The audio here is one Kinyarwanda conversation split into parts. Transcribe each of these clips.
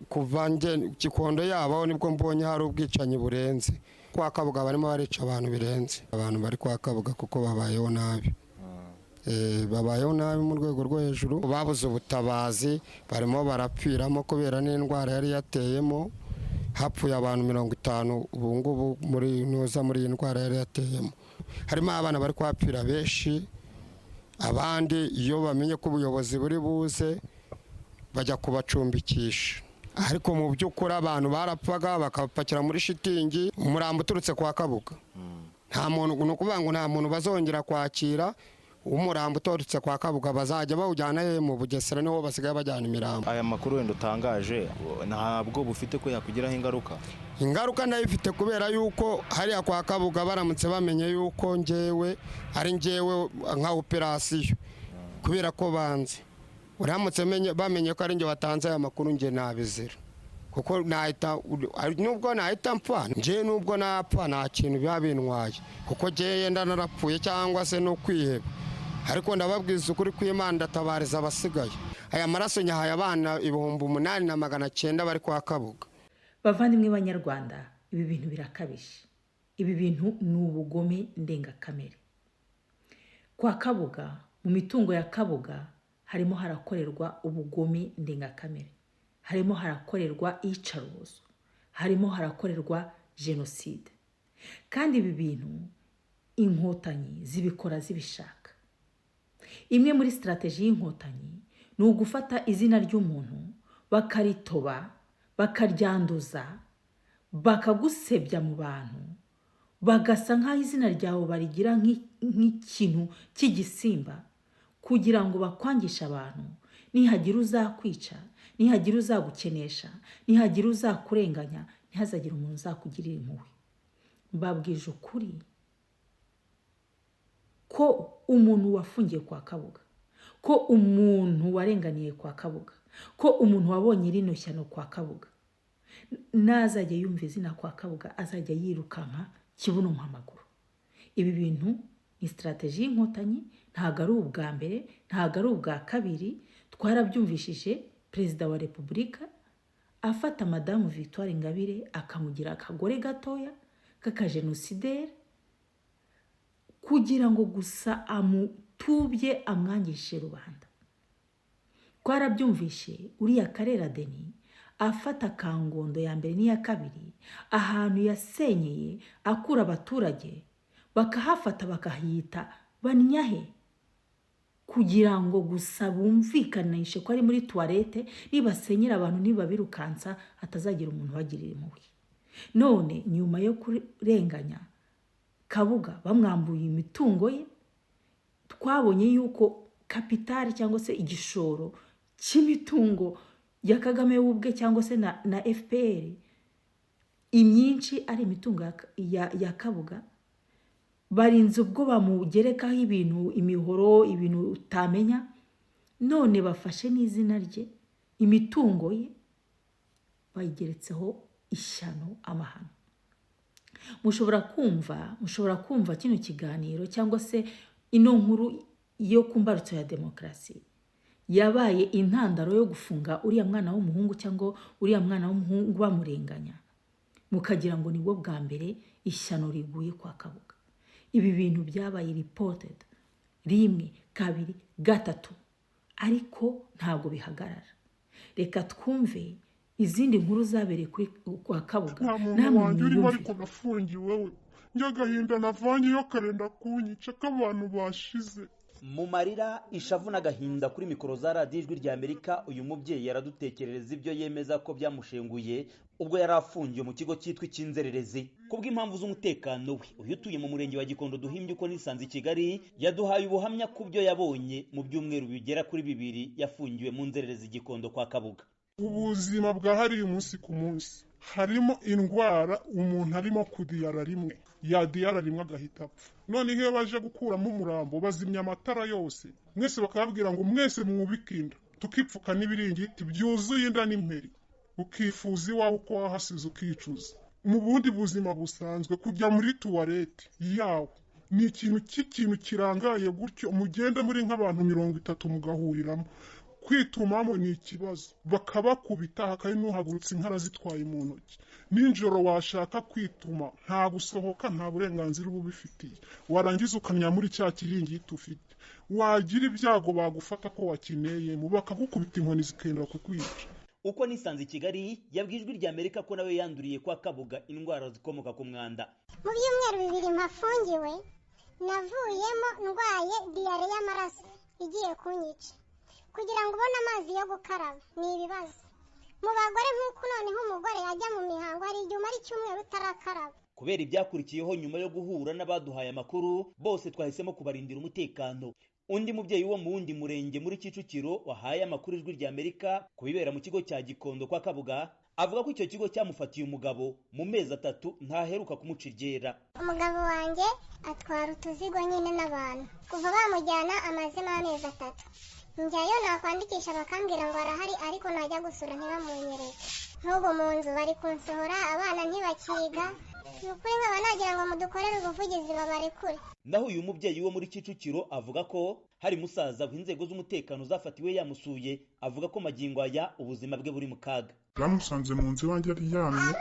Kuva nge Gikondo yabaho nibwo mbonye hari ubwicanyi burenze. Kwa Kabuga barimo barica abantu birenze. Abantu bari kwa Kabuga kuko babayeho nabi. Babayeho nabi mu rwego rwo hejuru, babuze ubutabazi, barimo barapfiramo kubera n'indwara yari yateyemo. Hapfuye abantu 50 ubu ngubu muri nuza muri iyi ndwara yari yateyemo. Harimo abana bari kuhapfira benshi, abandi iyo bamenye ko ubuyobozi buri buze bajya kubacumbikisha. Ariko mu by'ukuri abantu barapfaga bakapakira muri shitingi umurambo uturutse kwa Kabuga. Nta muntu, ni ukuvuga ngo nta muntu bazongera kwakira umurambo uturutse kwa Kabuga, bazajya bawujyana he? Mu Bugesera niho basigaye bajyana imirambo. Aya makuru wenda utangaje ntabwo bufite ko yakugiraho ingaruka? Ingaruka ndayifite, kubera yuko hariya kwa Kabuga baramutse bamenye yuko ngewe ari ngewe nka operasiyo, kubera ko banze, uramutse bamenye ko ari njye watanze aya makuru, nge nabizira, kuko nahita, nubwo nahita mpfa ngewe, nubwo napfa nta kintu biba bintwaye, kuko ngewe yenda narapfuye cyangwa se no kwiheba. Ariko ndababwiza ukuri kw'Imana, ndatabariza abasigaye. Aya maraso nyahaye abana 8900 bari kwa Kabuga. Bavandimwe b'Abanyarwanda, ibi bintu birakabije, ibi bintu ni ubugome ndengakamere. Kwa Kabuga, mu mitungo ya Kabuga harimo harakorerwa ubugome ndengakamere, harimo harakorerwa iyicarubozo, harimo harakorerwa jenoside. Kandi ibi bintu Inkotanyi zibikora zibishaka. Imwe muri strategy y'Inkotanyi ni ugufata izina ry'umuntu bakaritoba, bakaryanduza, bakagusebya mu bantu, bagasa nk'aho izina ryawe barigira nk'ikintu cy'igisimba, kugira ngo bakwangishe abantu. Nihagira uzakwica, nihagira uzagukenesha, nihagira uzakurenganya, ntihazagire umuntu uzakugirira impuhwe. Mbabwije ukuri ko umuntu wafungiye kwa Kabuga, ko umuntu warenganiye kwa Kabuga, ko umuntu wabonye rino shyano kwa Kabuga, nazajya yumva izina kwa Kabuga azajya yirukanka kibuno amaguru. Ibi bintu ni strategy y'Inkotanyi. Ntabwo ari ubwa mbere, ntabwo ari ubwa kabiri. Twarabyumvishije Perezida wa Repubulika afata Madamu Victoire Ingabire akamugira akagore gatoya k'akajenosideri, kugira ngo gusa amutubye, amwangishe rubanda. Twarabyumvishe uriya Karera Denis afata Kangondo ya mbere n'iya kabiri, ahantu yasenyeye akura abaturage, bakahafata bakahita Bannyahe, kugira ngo gusa bumvikanishe ko ari muri toilette, nibasenyera abantu, nibabirukansa, hatazagira umuntu ubagirira impuhwe. None nyuma yo kurenganya Kabuga bamwambuye imitungo ye, twabonye yuko capital cyangwa se igishoro cy'imitungo ya Kagame we ubwe cyangwa se na FPR imyinshi ari imitungo ya Kabuga. Barinze ubwo bamugerekaho ibintu, imihoro, ibintu utamenya. None bafashe n'izina rye, imitungo ye bayigeretseho ishyano, amahano. Mushobora kumva kino kiganiro cyangwa se ino nkuru yo ku mbarutso ya demokarasi yabaye intandaro yo gufunga uriya mwana w'umuhungu cyangwa uriya mwana w'umuhungu bamurenganya, mukagira ngo nibwo bwa mbere ishyano riguye kwa Kabuga. Ibi bintu byabaye reported rimwe, kabiri, gatatu, ariko ntabwo bihagarara. Reka twumve izindi nkuru zabereye kuri kwa Kabuga. Nta muntu namwe wanjye urimo. mwiyumvire. Ariko nafungiwe we, njye agahinda navanyeyo karenda kunyica k'abantu bashize. Mu marira, ishavu n'agahinda, kuri mikoro za Radiyo Ijwi rya Amerika, uyu mubyeyi yaradutekerereza ibyo yemeza ko byamushenguye ubwo yari afungiwe mu kigo cyitwa icy'inzererezi kubw'impamvu z'umutekano we. Uyu utuye mu murenge wa Gikondo duhimbye uko nisanze i Kigali yaduhaye ubuhamya ku byo yabonye mu byumweru bigera kuri 2 yafungiwe mu nzererezi Gikondo kwa Kabuga. Ubuzima bwahariye umunsi ku munsi harimo indwara, umuntu arimo kudiyara rimwe, yadiyara rimwe agahita apfa. Noneho iyo baje gukuramo umurambo bazimya amatara yose, mwese bakababwira ngo mwese mwubike inda, tukipfuka n'ibiringiti byuzuye inda n'imperi, ukifuza iwawe uko wahasize, ukicuza. Mu bundi buzima busanzwe, kujya muri toilette yawe ni ikintu cy'ikintu kirangaye gutyo, mugenda muri nk'abantu 30 mugahuriramo. Kwitumamo ni ikibazo, bakabakubita, hakaba n'uhagurutse inka arazitwaye mu ntoki. Nijoro washaka kwituma nta gusohoka, nta burenganzira uba ubifitiye. Warangiza ukamenya muri cya kiringiti ufite, wagira ibyago bagufata ko wakineyemo, bakagukubita inkoni zikenda kukwica. Uko nisanze i Kigali yabwiye Ijwi rya Amerika ko nawe yanduriye kwa Kabuga indwara zikomoka ku mwanda. Mu byumweru 2 mpafungiwe navuyemo ndwaye diyare y'amaraso igiye kunyica. Kugira ngo ubone amazi yo gukaraba ni ibibazo. Mu bagore nk'uko noneho umugore ajya mu mihango hari igihe umara icyumweru utarakaraba. Kubera ibyakurikiyeho nyuma yo guhura n'abaduhaye amakuru bose twahisemo kubarindira umutekano. Undi mubyeyi wo mu wundi murenge muri Kicukiro wahaye amakuru Ijwi rya Amerika ku bibera mu kigo cya Gikondo kwa Kabuga avuga ko icyo kigo cyamufatiye umugabo mu mezi 3 ntaheruka kumuca iryera. Umugabo wanjye atwara utuzigo nyine n'abantu, kuva bamujyana amazemo amezi 3. Njyayo nakwandikisha bakambwira ngo arahari, ariko najya gusura ntibamunyereke. Nk'ubu mu nzu bari kunsohora, abana ntibakiga. Ni ukuri nkaba nagira ngo mudukorere ubuvugizi babarekure. Naho uyu mubyeyi wo muri Kicukiro avuga ko hari musaza w'inzego z'umutekano zafatiwe yamusuye, avuga ko magingo aya ubuzima bwe buri mu kaga. Bamusanze mu nzu iwanjye aryamye,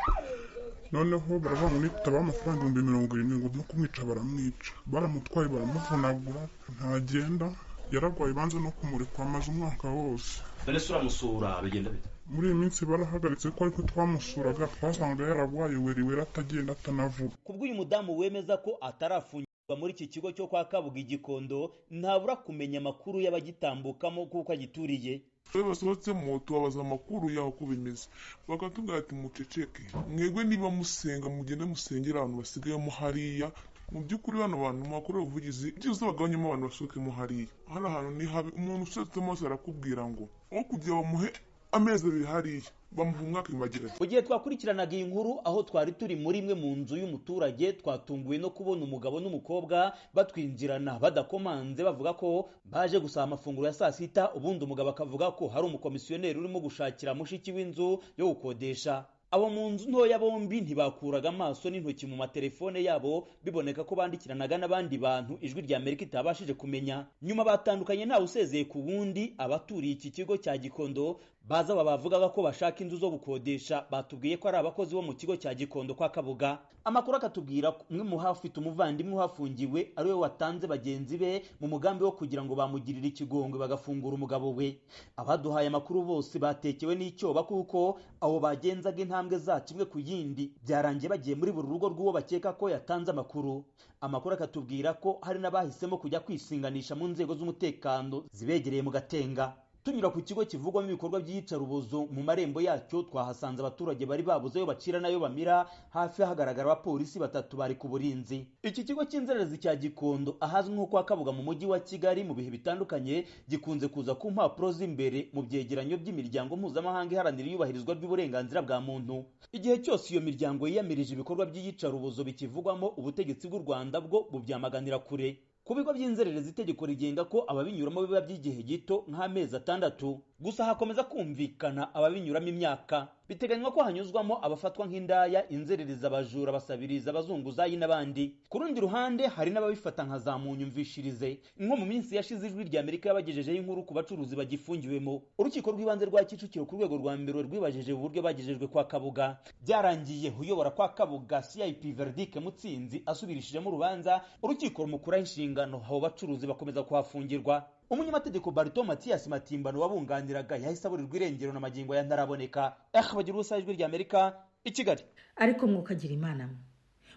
noneho baravuga ngo nitutabaha amafaranga 70,000 ngo no kumwica baramwica. Baramutwaye baramuvunagura, ntagenda, yararwaye banze no kumurekura amaze umwaka wose. None se uramusura bigenda bite? Muri iyi minsi barahagaritse ko ariko twamusuraga twasangaga yararwaye weriwera atagenda atanavuga. Kubw'uyu mudamu wemeza ko atarafungirwa muri iki kigo cyo kwa Kabuga i Gikondo, ntabura kumenya amakuru y'abagitambukamo kuko agituriye. Iyo basohotsemo tubabaza amakuru yaho uko bimeze, bakatubwira ati muceceke, mwebwe niba musenga mugende musengera abantu basigayemo hariya. Mu by'ukuri bano bantu mubakorera ubuvugizi byibuze bagabanyemo abantu basohokemo hariya. Hari ahantu ni habi, umuntu usohotsemo wese arakubwira ngo aho kugira bamuhe amezi 2 hariya bamuha umwaka imagira. Mu gihe twakurikiranaga iyi nkuru aho twari turi muri imwe mu nzu y'umuturage, twatunguwe no kubona umugabo n'umukobwa batwinjirana badakomanze, bavuga ko baje gusaba amafunguro ya saa sita, ubundi umugabo akavuga ko hari umukomisiyoneri urimo gushakira mushiki w'inzu yo gukodesha. Abo mu nzu ntoya bombi ntibakuraga amaso n'intoki mu matelefone yabo, biboneka ko bandikiranaga n'abandi bantu Ijwi rya Amerika itabashije kumenya. Nyuma batandukanye ntawe usezeye ku wundi. Abaturiye iki kigo cya Gikondo baza babavugaga ko bashaka inzu zo gukodesha, batubwiye ko ari abakozi bo mu kigo cya Gikondo kwa Kabuga. Amakuru akatubwira ko umwe mu hafite umuvandimwe uhafungiwe ari we watanze bagenzi be mu mugambi wo kugira ngo bamugirire ikigongwe bagafungura umugabo we. Abaduhaye amakuru bose batekewe n'icyoba kuko abo bagenzaga intambwe zacu imwe ku yindi byarangiye bagiye muri buri rugo rw'uwo bakeka ko yatanze amakuru. Amakuru akatubwira ko hari n'abahisemo kujya kwisinganisha mu nzego z'umutekano zibegereye mu Gatenga. Tunyura ku kigo kivugwamo ibikorwa by'iyicarubozo mu marembo yacyo twahasanze abaturage bari babuze ayo bacira n'ayo bamira, hafi hagaragara abapolisi 3 bari ku burinzi. Iki kigo cy'inzererezi cya Gikondo ahazwi nko kwa Kabuga mu mujyi wa Kigali mu bihe bitandukanye gikunze kuza ku mpapuro z'imbere mu byegeranyo by'imiryango mpuzamahanga iharanira iyubahirizwa ry'uburenganzira bwa muntu. Igihe cyose iyo miryango yiyamirije ibikorwa by'iyicarubozo bikivugwamo, ubutegetsi bw'u Rwanda bwo bubyamaganira kure. Ku bigo by'inzererezi itegeko rigenga ko ababinyuramo biba by'igihe gito nk'amezi 6 gusa, hakomeza kumvikana ababinyuramo imyaka. Biteganywa ko hanyuzwamo abafatwa nk'indaya, inzererezi, abajura, abasabiriza, abazunguzayi n'abandi. Ku rundi ruhande hari n'ababifata nka za munyumvishirize. Nko mu minsi yashize Ijwi rya Amerika yabagejejeho inkuru ku bacuruzi bagifungiwemo. Urukiko rw'ibanze rwa Kicukiro ku rwego rwa mbere rwibajije uburyo bagejejwe kwa Kabuga. Byarangiye uyobora kwa Kabuga CIP Verdict Mutsinzi asubirishijemo urubanza, urukiko rumukuraho inshingano, abo bacuruzi bakomeza kuhafungirwa. Umunyamategeko Barito Mathias Matimbano wabunganiraga yahise aburirwa irengero na magingo ya ntaraboneka. Bagira ubusa, Ijwi rya Amerika i Kigali. Ariko mwukagira Imana mwe,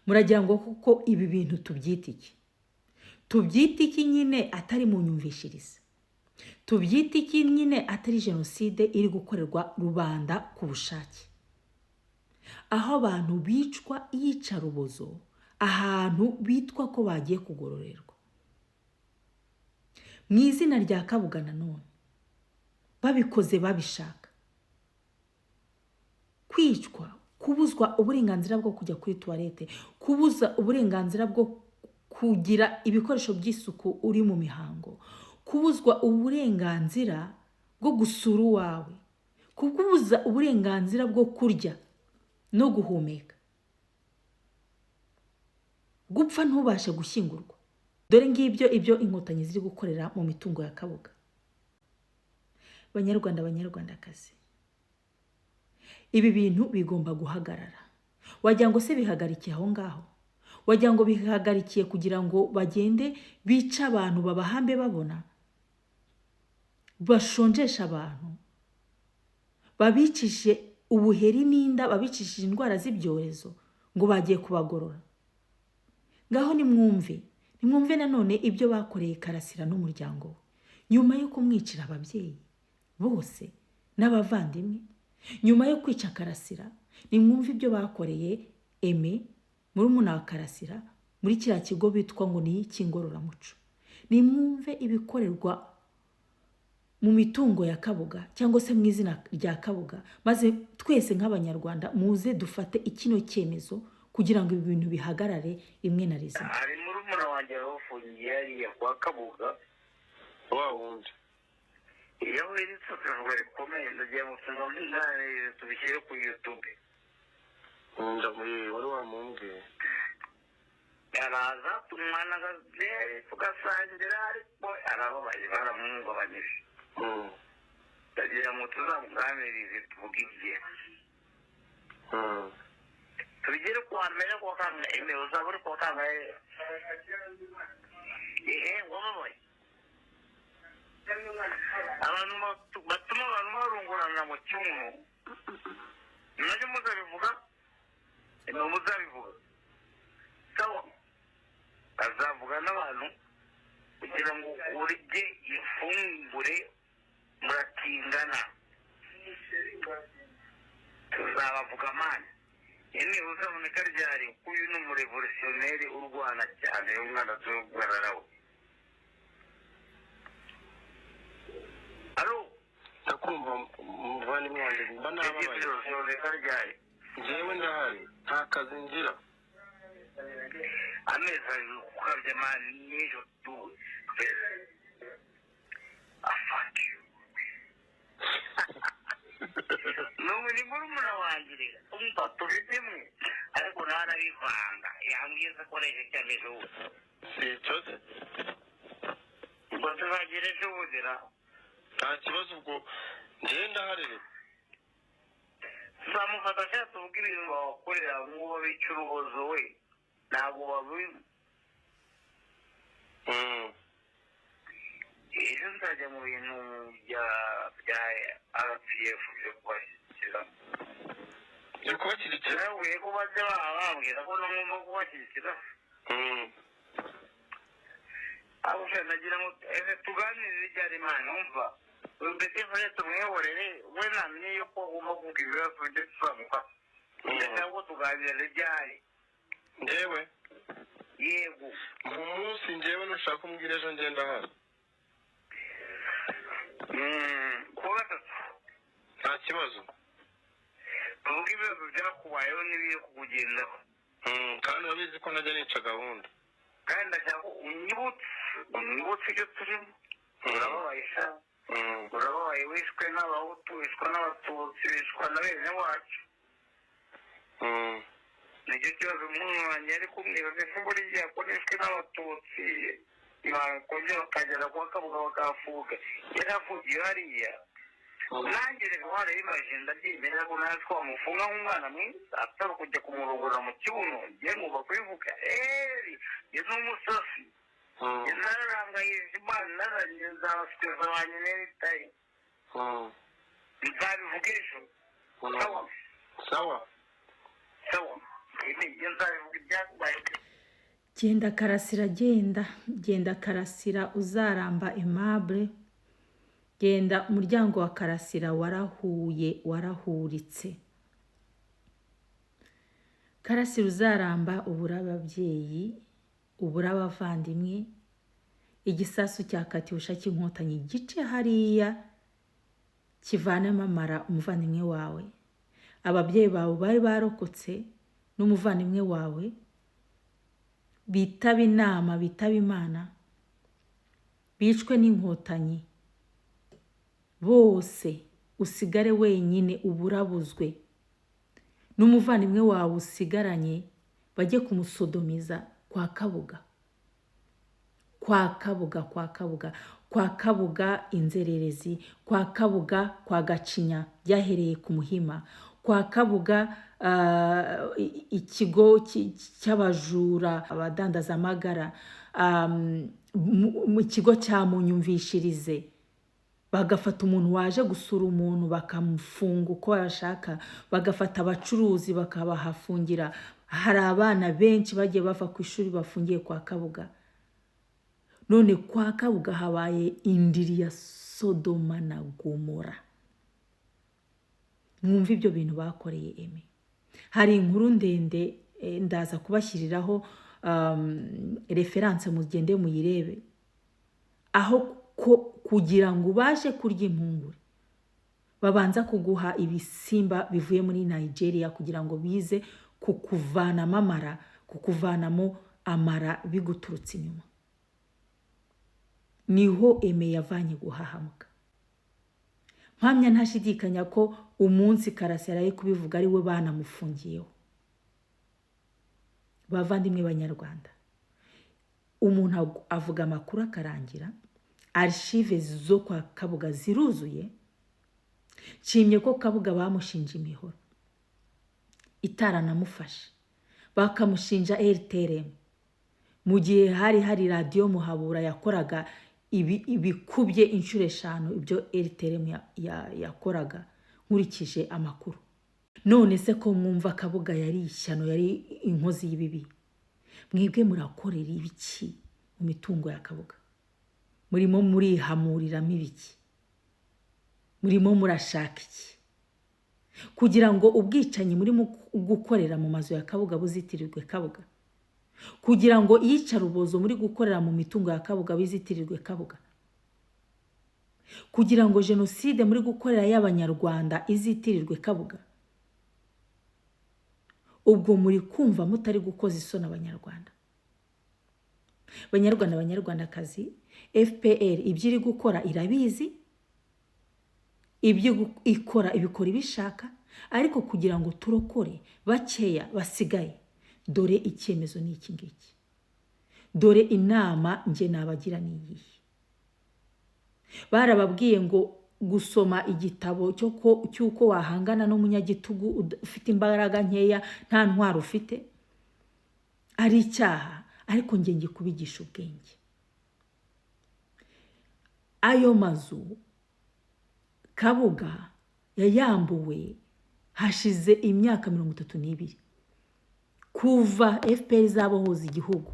muragira ngo kuko ibi bintu tubyita iki? Tubyita iki nyine atari mu nyumvishirize? Tubyita iki nyine atari jenoside iri gukorerwa rubanda ku bushake? Aho abantu bicwa iyicarubozo, ahantu bitwa ko bagiye kugororerwa mu izina rya Kabuga, nanone babikoze babishaka. Kwicwa, kubuzwa uburenganzira bwo kujya kuri tuwarete, kubuza uburenganzira bwo kugira ibikoresho by'isuku uri mu mihango, kubuzwa uburenganzira bwo gusura uwawe, kubuza uburenganzira bwo kurya no guhumeka, gupfa ntubashe gushyingurwa. Dore ngibyo ibyo inkotanyi ziri gukorera mu mitungo ya Kabuga. Banyarwanda, Banyarwandakazi, ibi bintu bigomba guhagarara. Wagira ngo se bihagarikiye aho ngaho? Wagira ngo bihagarikiye kugira ngo bagende bice abantu, babahambe babona, bashonjesha abantu, babicishe ubuheri n'inda, babicishije indwara z'ibyorezo, ngo bagiye kubagorora? Ngaho nimwumve, nimwumve nanone ibyo bakoreye Karasira n'umuryango we nyuma yo kumwicira ababyeyi bose n'abavandimwe. Nyuma yo kwica Karasira, nimwumve ibyo bakoreye Eme, murumuna wa Karasira, muri kiriya kigo bitwa ngo ni icy'ingororamuco. Nimwumve ibikorerwa mu mitungo ya Kabuga cyangwa se mu izina rya Kabuga, maze twese nk'Abanyarwanda muze dufate ikino cyemezo kugira ngo ibi bintu bihagarare rimwe na rizima. Hari murumuna wanjye wari hariya kwa Kabuga. Wa wundi? Iyo wiritse rikomeye, ndagiye gufunga mbiganirize, tubishyire ku YouTube. Ndamuye, wari wamumbwiye. Araza tumwana akabyeri tugasangira, ariko arababaye, baramuhungabanyije. Ndagira ngo tuzamuganirize, tuvuge igihe tubigere kuwa mbere, kuwa kangahe? Eme, uzaba uri kuwa kangahe? Ehe, wababaye. Abantu batuma abantu barungurana mu kibuno, nabyo muzabivuga. Eme, muzabivuga, sawa? Azavuga n'abantu kugira ngo urye ifungure muratingana, tuzabavuga mani. Eme, uzaboneka ryari? Kuko uyu ni umurevolutionneri urwana cyane, umwana tugarara we. Alo? Ndakumva muvandimwe wanjye, mba nababaye. Uzaboneka ryari? Njyewe ndahari, nta kazi ngira. Amezi 2 gukabya mani, n'ejo tu afaki ni murumuna wanjye reka umva, turi kimwe ariko nawe arabivanga. Yambwiye ko akoresha cyane ejo bundi. Si icyo se? Ngo tuzagera ejo bundi ra. Nta kibazo, ubwo njyewe ndahari reka. Tuzamufata ashaka tuvuge ibintu babakorera nk'uwo bica urubozo, we ntabwo babi. Ejo nzajya mu bintu bya RPF byo kubashyigikira. Byo kubashyigikira? Nababwiye ko bajya bambwira ko ngomba kubashyigikira. Abo se nagira ngo ese tuganirize ryari Imana? Umva, uyu Petit Frere tumwihorere, we namenye yuko agomba kuvuga ibibazo bye, tuzamufata. Ndashaka ko tuganira ryari? Njyewe? Yego. Mu munsi njyewe nushaka umbwira ejo, ngenda hano. Kuwa gatatu. Nta kibazo. Tuvuge ibibazo byakubayeho n'ibiri kukugendaho. Kandi urabizi ko najya nica gahunda. Kandi ndashaka ko unyibutse ibyo turimo. Urababaye sha, urababaye, wishwe n'Abahutu, wishwe n'Abatutsi, wishwe na bene wacu. Nicyo kibazo umuntu wanjye ari kumwibaza, ese buriya ko nishwe n'Abatutsi, bakongera bakagera kwa Kabuga bakahafuga, yarafugiye hariya, nanjye reka warayimaje, ndabyemera ko nawe twamufunga nk'umwana mwiza, atari kujya kumurongora mu kibuno. Ngiye ngomba kubivuga eri njye n'umusozi nararangayije Imana, narangiye nzabasubiza wanjye n'itayi, nzabivuga ejo. Sawa? Sawa. Sawa, njye nzabivuga ibyakubaye. Genda Karasira, genda, genda Karasira uzaramba Aimable, genda. Umuryango wa Karasira warahuye, warahuritse. Karasira uzaramba, ubura ababyeyi, ubura abavandimwe. Igisasu cya Katyusha cy'Inkotanyi gice hariya kivanemo amara umuvandimwe wawe, ababyeyi bawe bari barokotse n'umuvandimwe wawe bitaba inama, bitaba Imana, bicwe n'Inkotanyi bose, usigare wenyine uburabuzwe n'umuvandimwe wawe usigaranye, bajye kumusodomiza kwa Kabuga, kwa Kabuga, kwa Kabuga. Kwa Kabuga inzererezi, kwa Kabuga kwa Gacinya byahereye ku Muhima, kwa Kabuga ikigo cy'abajura, abadandazamagara, mu kigo cya Munyumvishirize, bagafata umuntu waje gusura umuntu bakamufunga uko bashaka, bagafata abacuruzi bakabahafungira. Hari abana benshi bagiye bava ku ishuri bafungiye kwa Kabuga. None kwa Kabuga habaye indiri ya Sodoma na Gomora. Mwumve ibyo bintu bakoreye Eme. Hari inkuru ndende, ndaza kubashyiriraho référence, mugende muyirebe, aho ko kugira ngo ubashe kurya impungure babanza kuguha ibisimba bivuye muri Nigeria kugira ngo bize kukuvanamo amara, kukuvanamo amara biguturutse inyuma. Niho Eme yavanye guhahamuka. Mpamya ntashidikanya ko umunsi Karasira ari kubivuga ari we banamufungiyeho. Bavandimwe banyarwanda, umuntu avuga amakuru akarangira. Archives zo kwa Kabuga ziruzuye. Nshimye ko Kabuga bamushinja imihoro itaranamufashe, bakamushinja RTLM mu gihe hari radiyo Muhabura yakoraga ibikubye inshuro 5 ibyo RTLM yakoraga, nkurikije amakuru. None se ko mwumva Kabuga yari ishyano, yari inkozi y'ibibi, mwebwe murakorera ibiki mu mitungo ya Kabuga? Murimo murihamuriramo ibiki? Murimo murashaka iki kugira ngo ubwicanyi murimo gukorera mu mazu ya Kabuga buzitirirwe Kabuga, kugira ngo iyicarubozo muri gukorera mu mitungo ya Kabuga bizitirirwe Kabuga, kugira ngo jenoside muri gukorera y'Abanyarwanda izitirirwe Kabuga? Ubwo muri kumva mutari gukoza isoni Abanyarwanda? Banyarwanda, Banyarwandakazi, FPR ibyo iri gukora irabizi, ibyo ikora ibikora ibishaka, ariko kugira ngo turokore bakeya basigaye, dore icyemezo ni iki ngiki. Dore inama njye nabagira ni iyihe? Barababwiye ngo gusoma igitabo cy'uko wahangana n'umunyagitugu ufite imbaraga nkeya, nta ntwaro ufite, ari icyaha, ariko njye ngiye kubigisha ubwenge. Ayo mazu Kabuga yayambuwe hashize imyaka 32 kuva FPR zabohoza igihugu,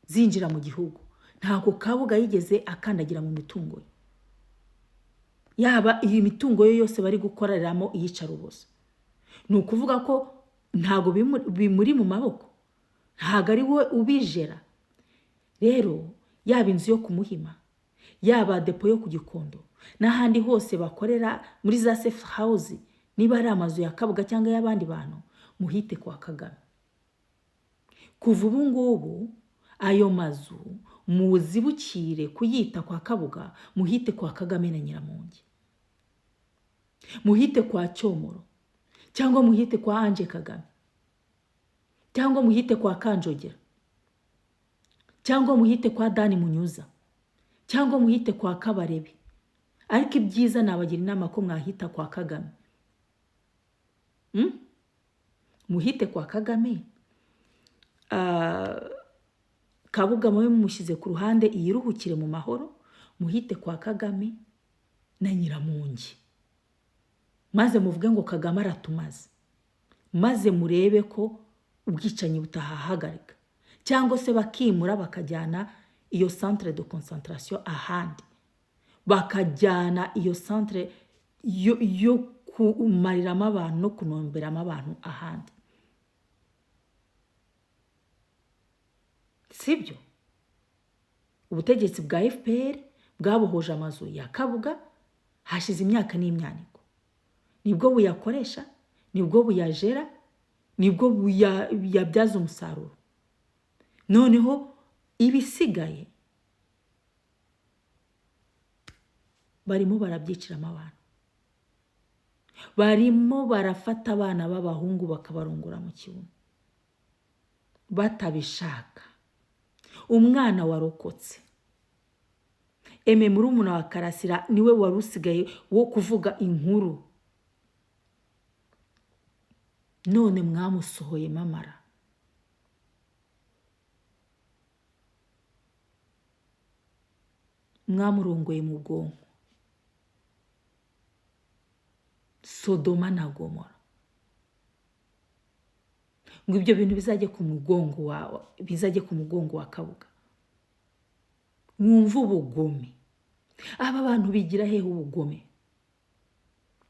zinjira mu gihugu. Ntabwo Kabuga yigeze akandagira mu mitungo ye, yaba iyi mitungo ye yose bari gukoreramo iyicarubozo. Ni ukuvuga ko ntabwo bimuri mu maboko, ntabwo ari we ubijera. Rero yaba inzu yo kumuhima, yaba depo yo ku Gikondo n'ahandi hose bakorera muri za safe house, niba ari amazu ya Kabuga cyangwa y'abandi bantu, muhite kwa Kagame. Kuva ubu ngubu ayo mazu muzibukire kuyita kwa Kabuga, muhite kwa Kagame na Nyiramongi, muhite kwa Cyomoro, cyangwa muhite kwa Ange Kagame, cyangwa muhite kwa Kanjogera, cyangwa muhite kwa Dani Munyuza, cyangwa muhite kwa Kabarebe. Ariko ibyiza nabagira inama ko mwahita kwa Kagame. Muhite kwa Kagame. Kabuga mube mumushyize ku ruhande, yiruhukire mu mahoro. Muhite kwa Kagame na Nyiramongi, maze muvuge ngo Kagame aratumaze, maze murebe ko ubwicanyi butahahagarika, cyangwa se bakimura bakajyana iyo centre de concentration ahandi, bakajyana iyo centre yo kumariramo abantu no kunomberamo abantu ahandi. Sibyo? Ubutegetsi bwa FPR bwabohoje amazu ya Kabuga hashize imyaka n'imyaniko, nibwo buyakoresha, nibwo buyajera, nibwo buyabyaza umusaruro. Noneho ibisigaye barimo barabyiciramo abantu, barimo barafata abana b'abahungu bakabarongora mu kibuno batabishaka. Umwana warokotse Eme murumuna wa Karasira niwe wari usigaye wo kuvuga inkuru, none mwamusohoye mamara. Mwamurongoye mu bwonko. Sodoma na Gomora. Ngo ibyo bintu bizajye ku mugongo wawe, bizajye ku mugongo wa Kabuga. Mwumve ubugome. Aba bantu bigira hehe ubugome?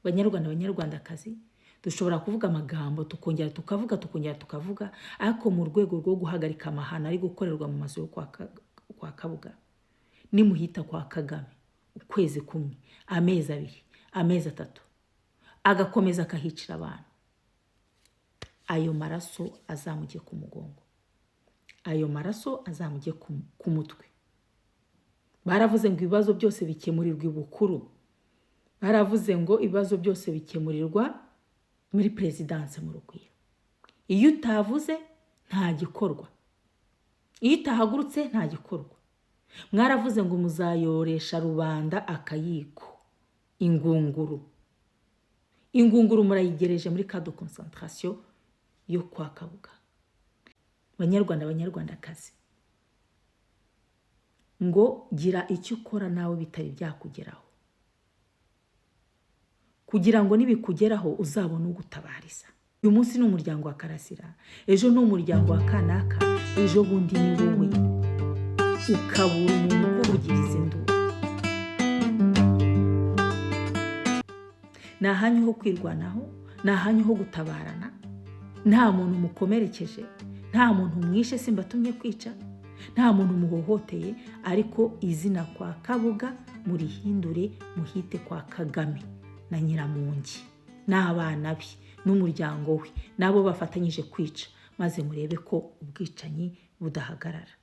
Banyarwanda, banyarwandakazi, dushobora kuvuga amagambo tukongera tukavuga, tukongera tukavuga, ariko mu rwego rwo guhagarika amahano ari gukorerwa mu mazu yo kwa Kabuga. Nimuhita kwa Kagame ukwezi kumwe, amezi abiri, amezi atatu, agakomeza akahicira abantu, ayo maraso azamujye ku mugongo, ayo maraso azamujye ku mutwe. Baravuze ngo ibibazo byose bikemurirwa ibukuru, baravuze ngo ibibazo byose bikemurirwa muri perezidanse mu Rugwiro. Iyo utavuze nta gikorwa, iyo utahagurutse nta gikorwa. Mwaravuze ngo muzayoresha rubanda akayiko, ingunguru. Ingunguru murayigereje muri camp de concentration yo kwa Kabuga. Banyarwanda, banyarwandakazi, ngo gira icyo ukora nawe bitari byakugeraho, kugira ngo nibikugeraho uzabone ugutabariza. Uyu munsi ni umuryango wa Karasira, ejo ni umuryango wa Kanaka, ejo bundi ni wowe, ukabura umuntu ukuvugiriza induru. Ni ahanyu ho kwirwanaho, ni ahanyu ho gutabarana. Nta muntu mukomerekeje, nta muntu mwishe, simbatumye kwica, nta muntu muhohoteye, ariko izina kwa Kabuga murihindure muhite kwa Kagame na Nyiramongi n'abana be n'umuryango we n'abo bafatanyije kwica, maze murebe ko ubwicanyi budahagarara.